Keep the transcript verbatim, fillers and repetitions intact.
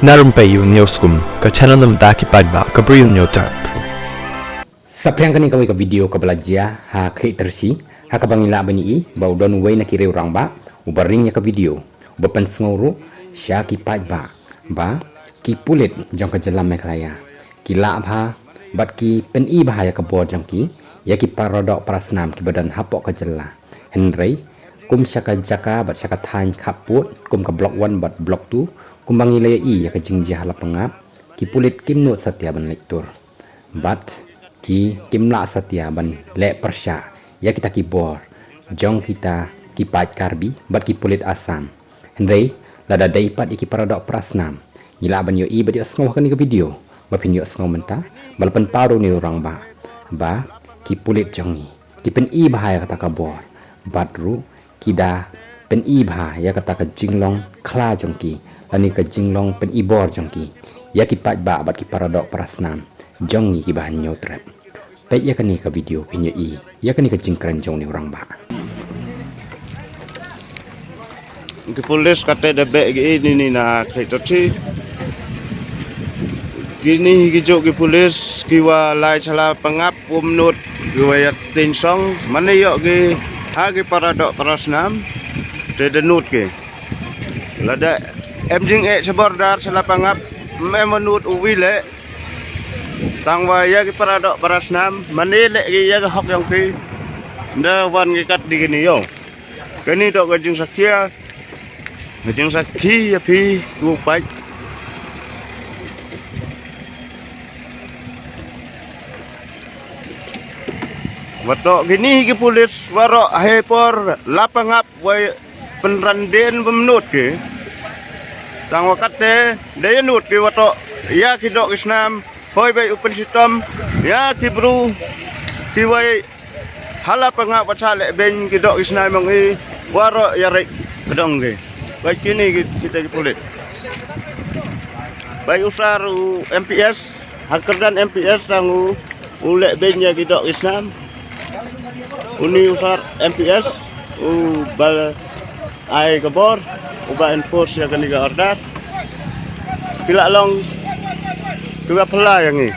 Na rympei ïa u News Kum, ka channel na bynta ki paidbah ka Bri u Hynñiewtrep. Saphriang kane kawei ka video kaba la jia ha Khliehtyrshi, ha kaba ngi lah ban ïohi ba u don uwei na ki riew rangbah uba ring ïa ka video, uba pynsngew ruh sha ki paidbah ba ki pulit jong ka jylla Meghalaya ki lah bha bad ki pyni bha ïa ka bor jong ki ïa ki paradoh parasnam kiba don hapoh ka jylla. Hynrei kum sha ka jaka bad sha ka thaiñ khappud kum ka Block One bad Block Two, kumba ngi la ïohi ïa ka jingjia ha Lapangap, ki pulit kim nud satia ban leit tur bad ki kim lah satia ban leh pyrshah ïa kita ki bor jong kita ki paid Karbi bad ki pulit Assam. Hynrei lada dei pat ïa ki paradoh parasnam, ngi lah ban ïohi bad ïohsngew ha kane ka video, ba phin ïohsngew mynta ba la pynpaw da une u rangbah ba ki pulit jong ngi ki pyni bha ïa kata ka bor bad ruh ki da pyni bha ïa kata ka jinglong khla jong ki lane ka jinglong pyni bor jong ki ïa ki paidbah bad ki paradoh parasnam jong ngi kiba Hynñiewtrep. Peit ïa kane ka video phin ïohi ïa kane ka jingkren jong une u rangbah. Ki pulit kata da beh ki ini ni na Khliehtyrshi. Kini ki juh ki pulit kiwa lai sha Lapangap, um nud kiwa ïa tieng song, mane ïoh ki ha ki paradoh parasnam te da nud ki. Lada em jingeh sha border sha Lapangap, em nud uwi leh. Tangwa ïa ki paradoh parasnam, mane leh ki ïa ka hok jong ki, da wan ki kat di kini ïoh. Kani toh ka jingsakhi, ka jingsakhi ïa phi u paid. Watoh kini ki pulit waroh ha i por Lapangap wei pynran dien bym nud ki. Tangwa katte da ïa nud ki watoh ïa ki doh ki snam, hoi wei u pynshitom ïa ki bru kiwei ha Lapangap wat sah leh beiñ ki doh ki snam jong i, waroh ïa rei kdong ki. Wei kini ki, kita ki pulit. Wei u sar u M P S, ha kyrdan M P S tang u, u leh beiñ ïa ki doh ki snam. Uni u sar M P S uba ai ka bor, uba enforce ïa kani ka order. Phi lah long kiba phylla ïa ngi.